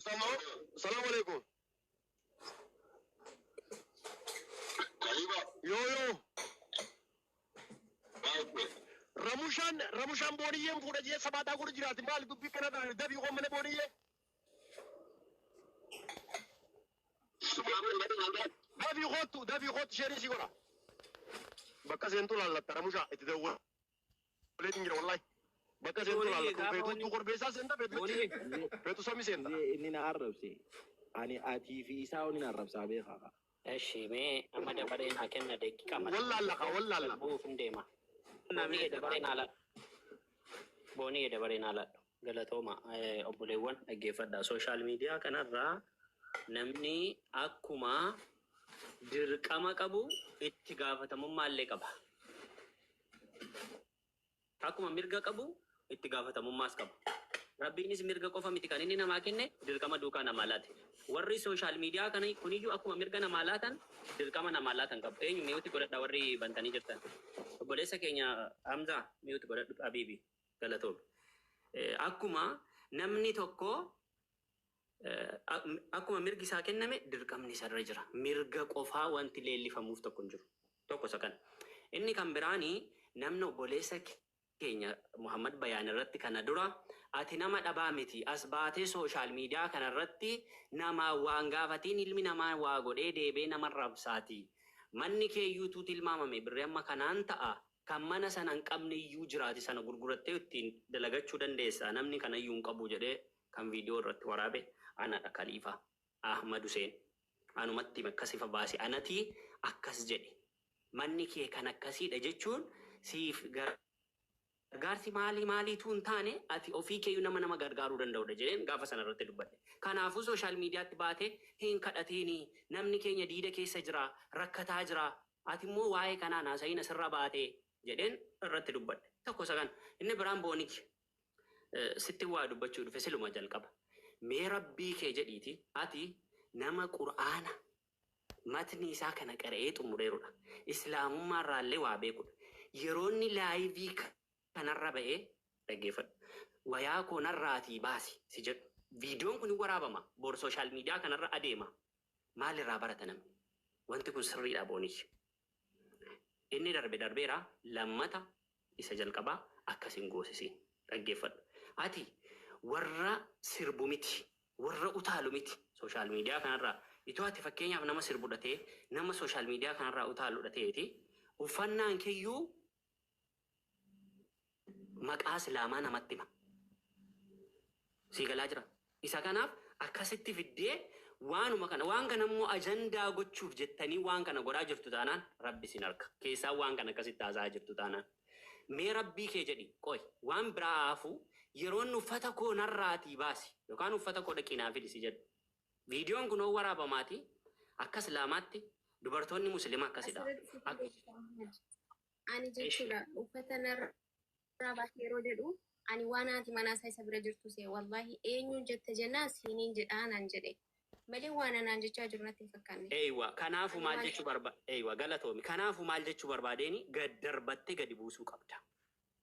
Salaamu alaikum. Yoo yoo. Ramushaan Ramushaan booniyyeen fuudha jee sabaataa godhu jiraati maali dubbii kana ta'an dabii koo mana booniyyee. Dabii kootu dabii kootu sheerii si godha. Bakka seentuu laallatta Ramushaa itti dawwaleetiin jira wallahi. Bakka seentuu Booniyyee laallattu gaafa feetu wanni tu korbeessaa seenta feetu Booniyyee feetu sami seenta. Inni na arrabse. Ani atii fi isaa waliin arrabsaa beekaa. Eshi mee amma dabareen haa kenna daqiiqaa mata Wallaalla kaa wallaalla. bu'uuf hin deema. Booniyee dabareen haala booniyee dabareen haaladhu. Galatooma obboleewwan dhaggeeffadha. Social media kanarraa namni akkuma dirqama qabu itti gaafatamummaa illee qaba. Akkuma mirga qabu itti gaafatamummaas qaba. Rabbiinis mirga qofa miti kan inni namaa kenne dirqama duukaa namaa laate. Warri social media kana kuniyyuu akkuma mirga namaa laatan dirqama namaa laatan qabu. Eenyu mute godhadha warri bantanii jirtan. Obboleessa keenya Hamzaa mute godhadhu Habiibi galatoom. Akkuma namni tokko akkuma mirgi isaa kenname dirqamni isarra jira. Mirga qofaa wanti leellifamuuf tokko hin jiru. Tokko isa kana. Inni kan biraanii namni obboleessa keenya Muhammad Bayaan irratti kana dura ati nama dhabaa miti as baatee social media kana irratti nama waan gaafatiin ilmi namaa waa godhee deebee nama rabsaati. Manni kee iyyuutuu tilmaamame birri amma kanaan ta'a kan mana sana hin qabne iyyuu jiraati sana gurgurattee ittiin dalagachuu dandeessa namni kana iyyuu hin qabu jedhee kan viidiyoo irratti waraabe anadha Kaliifaa Ahmad Huseen. Anumatti akkas ifa baase anatii akkas jedhe. Manni kee kan akkasiidha jechuun siif gargaarsi maalii maaliitu hin taane ati ofii keeyyuu nama nama gargaaruu danda'udha jedheen gaafa sana irratti dubbadhe. Kanaafuu social mediatti baatee hin kadhatiini namni keenya diida keessa jira rakkataa jira ati immoo waa'ee kanaan haasa'iin asirra baatee jedheen irratti dubbadhe. Tokko isa kana. Inni biraan booniki. Sitti waa dubbachuu dhufe siluma jalqaba. Mee rabbii kee jedhiiti ati nama qur'aana matni isaa kana qara'ee xumureerudha. Islaamummaa irraallee waa beekudha. Yeroo inni live kanarra ba'ee dhaggeeffadhu. Wayaa koo narraatii baasi si jedhu. Viidiyoon kun hin waraabama. Bor social media kanarra adeema. Maalirraa barata namni? Wanti kun sirriidha booniyyi. Inni darbe darbeera lammata isa jalqabaa akkas hin goosisiin. Dhaggeeffadhu. Ati warra sirbu miti. Warra utaalu miti. Social media kanarraa. Itoo ati fakkeenyaaf nama sirbu ta'ee nama social media kanarraa utaalu ta'eeti uffannaan keeyyuu maqaa islaamaa namatti hima. Sii galaa jira. Isa kanaaf akkasitti fiddee waanuma kana waan kana immoo ajandaa gochuuf jettanii waan kana godhaa jirtu taanaan rabbi sin harka. Keessaa waan kana akkasitti haasa'aa jirtu taanaan. Mee rabbii kee jedhi qoy waan biraa haafuu yeroon uffata koo narraatii baasi yookaan uffata koo dhaqii naa fidi si jedhu. Viidiyoon kun hoo waraabamaati akka islaamaatti dubartoonni musliima akkasidha. Asirratti sitti beekta Ahmad. Ani jechuudha uffata narraa baasi yeroo jedhu ani waan haati manaa isaa isa bira jirtu see wallahi eenyuun jette jennaan siiniin jedhaa naan jedhe malee waan anaan jechaa jiru natti hin fakkaanne. Eeywa kanaafu Ani maal waan jechuu barba eeywa galatoomi kanaafu maal jechuu barbaadeen gad darbattee gadi buusuu qabda.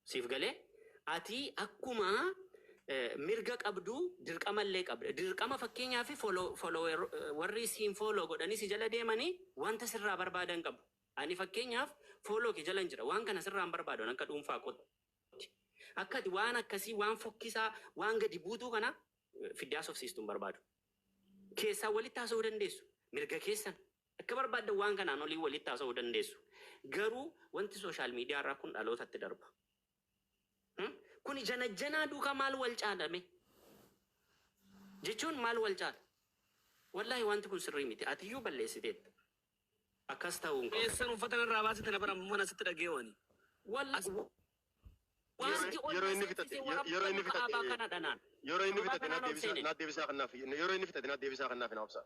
Siif galee ati akkuma mirga qabdu dirqama illee qabda. Dirqama fakkeenyaaf follow warri siin follow godhanii si jala deemanii wanta sirraa barbaadan qabu. Ani fakkeenyaaf follow kee jala hin jira. Waan kana sirraa hin barbaadu akka dhuunfaa kootti. Akka ati waan akkasii waan fokkisaa waan gadi buutuu kana fiddee haasofsiistu hin barbaadu. Keessaa walitti haasa'uu dandeessu. Mirga keessan. Akka barbaaddan waan kanaan olii walitti haasa'uu dandeessu. Garuu wanti social media irraa kun dhalootatti darba. Kuni janajjanaa duukaa maal wal caalame? Jechuun maal wal caala? Wallaahi wanti kun sirrii miti. Atiyyuu balleessiteetta. Akkas ta'uu hin qabu. Eessan uffata narraa baasite na bara mana sitti dhageewani. Wanti ol Yeroo na inni fixate seensise yeroo inni warra kaabaa fixate kana dhanaan. Yeroo inni Sababa fixate kanaan naaf ol deebisaa seene. Naaf deebisaa kanaaf yeroo inni fixate naaf deebisaa kanaaf na obsa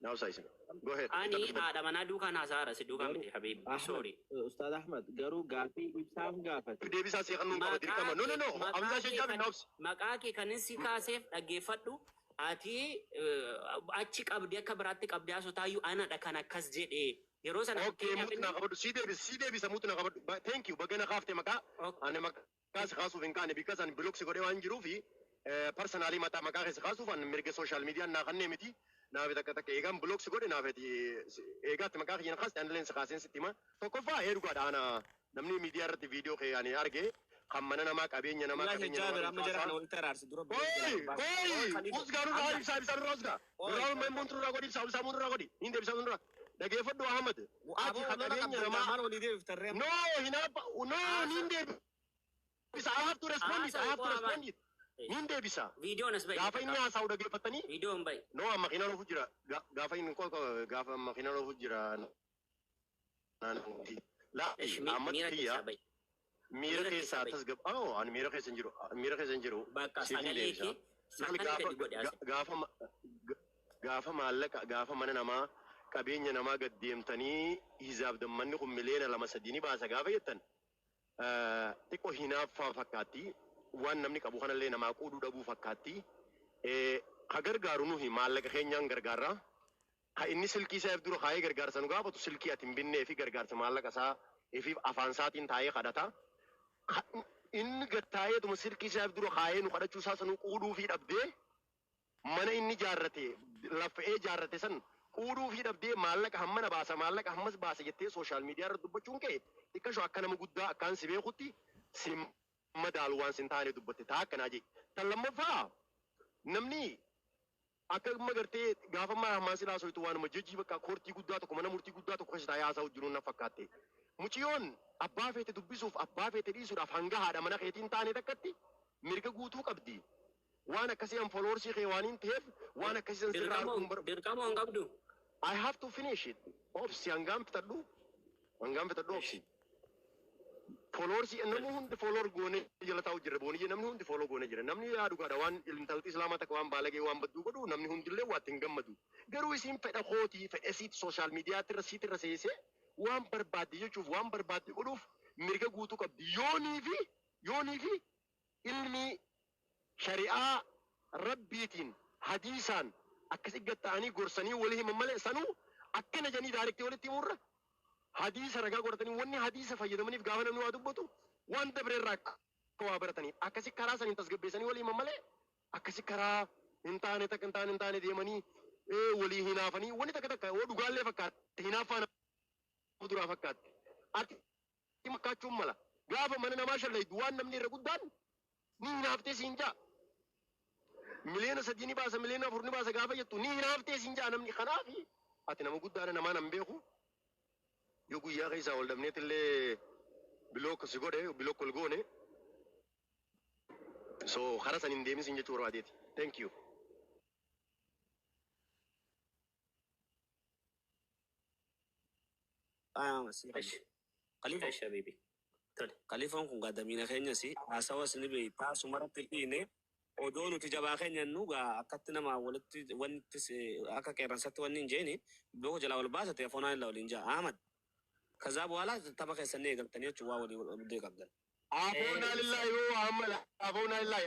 na obsa isin go ahead. Ani haadha manaa duukaan haasa'aara si duukaa Garuu miti habiibi. Ahmad, Sorry. Ustaad Ahmad garuu gaaffii ibsaan gaafate. Deebisaa si kennuun qaba Maqaa dirqama. No, kee no, no. maqaa Hamzaa kee Shajjaabi kan na obsi. Maqaa kee kan si kaaseef dhaggeeffadhu. Ati achi qabdee akka biraatti qabdee haasotaayyuu anadha kan akkas jedhee yeroo sana Okay, fakkeenyaaf mute inni na qabadhu. Si deebisa, si deebisa, mute na qabadhu. Thank you. Bagana kaafte maqaa. Ani maqaa si kaasuuf hin kaane because ani block si godhee waan jiruufi Personally mataa maqaa keessa kaasuuf an mirga social media naa kannee miti. Naafi takka takka eegaan block si godhe naafeti eegaatti maqaa kiyyan kaaste anilleen si kaaseen sitti hima. Tokkoffaa ee dhugaadha, ana namni miidiyaa irratti viidiyoo kee ani arge kan mana namaa qabeenya namaa Wallahi qabeenya namaa Jaabir amma jara dhuunfaa kana walitti araarsi dura. Oi, oi, usgaa nurraa ibsaa, ibsaa nurraa usgaa. Oi. Nurraa membuun nurraa godhi, ibsaa, ibsaa nurraa godhi. Hin deebisa nurraa. Dhageeffadhu Ahmad. Ati Aboo ka lola qabeenya qabdan namaa. maal walii deebiftarree? No, hinaafa, no, nin deebisa. I have to respond it. I have to respond it. Nin deebisa. Viidiyoon as ba'i. Gaafa inni haasa'u dhageeffattanii. Viidiyoon ba'i. No, makiinaan ofu jira. Gaafa inni gaafa makiinaan ofu jira. La, Ish, Ahmad miira kiyya keessaa ba'i. Miira Miira keessaa keessaa ba'i. tasgab. Oh, ani miira keessa hin jiru. Miira keessa hin jiru. Bakka Siif hin sagalee deebisa. kee Maali sagalee gaafa gadi godhe as. Gaafa maallaqa gaafa mana namaa qabeenya namaa gad deemtanii hizaab manni kun miliyoona 2-3 ni baasa gaafa jettan, xiqqoo hinaaffaa fakkaatti, waan namni qabu kanallee namaa quuduu dhabuu fakkaatti. Ka gargaaru nuhi maallaqa keenyaan gargaarra. Ka inni silkii isaa if dura kaayee gargaarsa nu gaafatu, silkii ati hin binnee fi gargaarsa maallaqa isaa ifiif afaan isaatiin taa'ee kadhata. Inni gad taa'eetuma silkii isaa if dura kaayee nu kadhachuu isaa sanuu quudhuu fi dhabdee, mana inni jaarrate lafa'ee jaarrate san quudhuu fi dhabdee, maallaqa hammana baasa, maallaqa hammas baasa jettee social media irra dubbachuun kee xiqqasho akka nama guddaa akkaan si beekutti si madaalu waan sin taane dubbatte taa akkanaa jee. Tan lammaffaa, namni akka amma gartee gaafa ammaa hammaan silaa soitu waanuma jejjii bakka koortii guddaa tokko, mana murtii guddaa tokko keessa taa'ee haasa'u jiruun na fakkaatte. Muciyyoon abbaa feete dubbisuuf abbaa feete dhiisuudhaaf hanga haadha mana keetiin taane takkatti mirga guutuu qabdi. Waan akkasii an followersii kee waan hin ta'eef waan akkasii san sirraa arguun bar Dirqama hin qabdu. I have to finish it. Obsi, hangaan fixadhu. Hangaan fixadhu, obsi. Followersii namni hundi follower goonee jala taa'u jira. Booniyye, namni hundi follow goonee jira. Namni yaa dhugaadha, waan intalti islaamaa takka waan baalagee waan badduu godhu namni hundillee waa itti hin gammadu. Garuu isiin fedha kootii fedha siit social mediaatti irra siit irra seesee waan barbaadde jechuuf waan barbaadde godhuuf mirga guutuu qabdi. Yoonii fi ilmi shari'aa rabbiitiin hadiisaan akkasi gatta'anii gorsanii walii himan malee, sanuu akkana jedhanii directii walitti himurra hadiisa ragaa godhatanii, wanni hadiisa fayyadamaniif gaafa namni waa dubbatu waan dabreerraa akka waa baratanii akkasi karaa saniin tasgabbeessanii walii himan malee, akkasi karaa hin taane takka hin taane deemanii walii hinaafanii wanni takka takka yoo dhugaallee fakkaatte hinaaffaa nama duraa fakkaatte ati makkaachuun mala. Gaafa mana namaa shallaydu waan namni irra guddaan ni hinaaftee siin jaa. Miliyoona 3 ni baasa, miliyoona 4 ni baasa gaafa jettu ni hinaaftee siin jaa namni. Kanaafi ati nama guddaadha, namaa nan beeku yoo guyyaa keessaa ol dhabneetillee block si godhe, block ol goone, so karaa san hin deemin siin jechuu barbaadeeti. Thank you. እሺ Khalifa. እሺ habibi. Tole. Khaliifaan kun gaadamiina keenyas haasawas ni beektaa sumarratti dhiine odoo nuti jabaa keenya nu gaa akkatti nama walitti wanti akka qeerransatti wanni hin jeeni block jalaa ol baasate afoonaan illaa waliin jaa Ahmad. ከዛ በኋላ tapha keessan eegaltanii jechuun waa walii qabdan. Afoonaa lillaahi yoo Ahmad, afoonaa lillaahi.